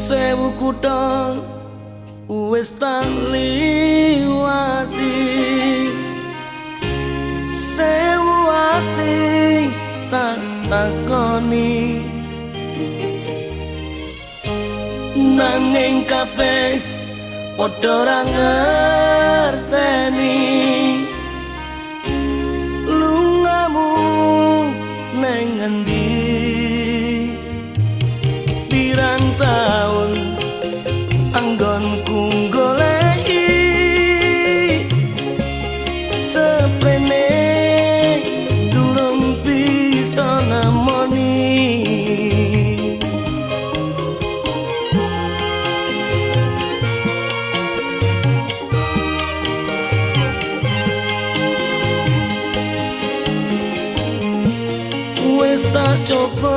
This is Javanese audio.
Sewu kutha wis tak liwati, sewu ati tak takoni, nanging kabeh padha ora ngerteni lungamu neng endi. Pirang taun anggonku goleki seprene, durung bisa nemoni. Wis tak coba.